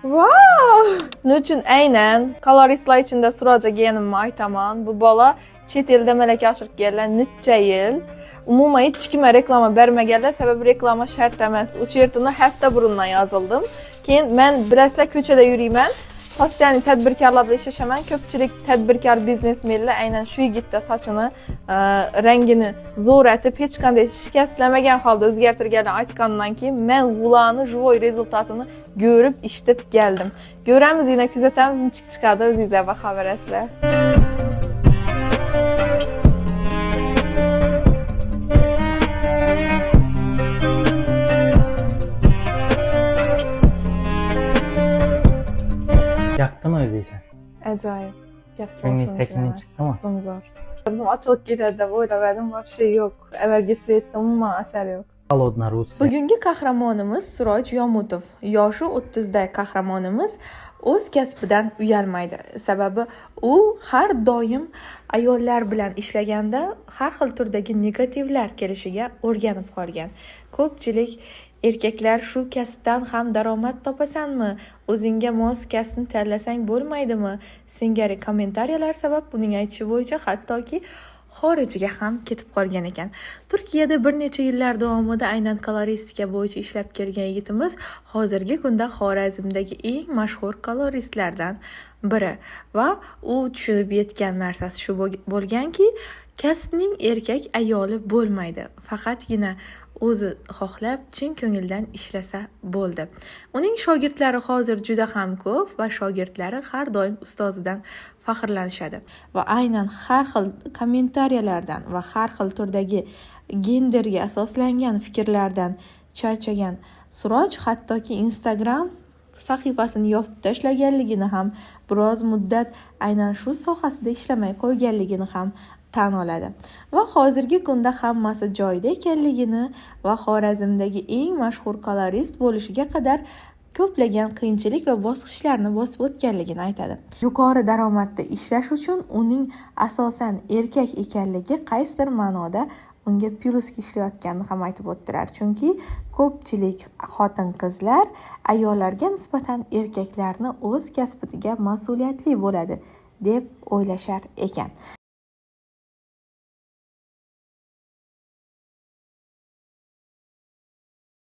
Wow! Nima uchun aynan koloristlar ichida Siroja kelganimni aytaman. Bu bola chet elda malaka oshirib kelgan necha yil. Umuman hech kimga reklama bermaganlar, sababi reklama shart emas. Очередini hafta burundan yozildim. Keyin men bilasizlar ko'chada yuriyman. Постоянно tadbirkorlar bilan ishlashaman. Ko'pchilik tadbirkor biznesmenlar aynan shu yigitda sochini rangini zo'ratib, hech qanday shikastlamagan holda o'zgartirganini aytgandan keyin men ularni живой rezultatini ko'rib, eshitib keldim. Ko'ramiz, yana kuzatamiz, nechik chiqadi, o'zingizlar baho berasizlar. Yoqdimi o'zingizga? Ajoyib. Gap Ko'nglingiz bo'lishi mumkin takindan emas. chiqdimi? Zo'r. Ochilib ketadi deb o'ylamadim, вообще yo'q. Avvalgi свет da umuman asar yo'q. Холодно Rusiya. Bugungi qahramonimiz Siroj Yomutov. Yoshi 30 da qahramonimiz o'z kasbidan uyalmaydi. Sababi u har doim ayollar bilan ishlaganda har xil turdagi negativlar kelishiga o'rganib qolgan. Ko'pchilik erkaklar shu kasbdan ham daromad topasanmi? O'zingga mos kasbni tanlasang bo'lmaydimi? Singari kommentariyalar sabab uning aytishi bo'yicha hattoki xorijga ham ketib qolgan ekan. Turkiyada bir necha yillar davomida aynan koloristika bo'yicha ishlab kelgan yigitimiz hozirgi kunda Xorazmdagi eng mashhur koloristlardan biri va u tushunib yetgan narsasi shu bo'lganki, kasbning erkak ayoli bo'lmaydi. Faqatgina o'zi xohlab, chin ko'ngildan ishlasa bo'ldi. Uning shogirdlari hozir juda ham ko'p va shogirdlari har doim ustozidan faxrlanishadi va aynan har xil kommentariyalardan va har xil turdagi genderga asoslangan fikrlardan charchagan Siroj hattoki Instagram sahifasini yopib tashlaganligini ham, biroz muddat aynan shu sohasida ishlamay qo'yganligini ham tan oladi. Va hozirgi kunda hammasi joyida ekanligini va Xorazmdagi eng mashhur kolorist bo'lishiga qadar ko'plagan qiyinchilik va bosqichlarni bosib o'tganligini aytadi. Yuqori daromadda ishlash uchun uning asosan erkak ekanligi qaysidir ma'noda unga plyusga ishlayotganini ham aytib o'tdilar. Chunki ko'pchilik xotin-qizlar ayollarga nisbatan erkaklarni o'z kasbiga mas'uliyatli bo'ladi deb o'ylashar ekan.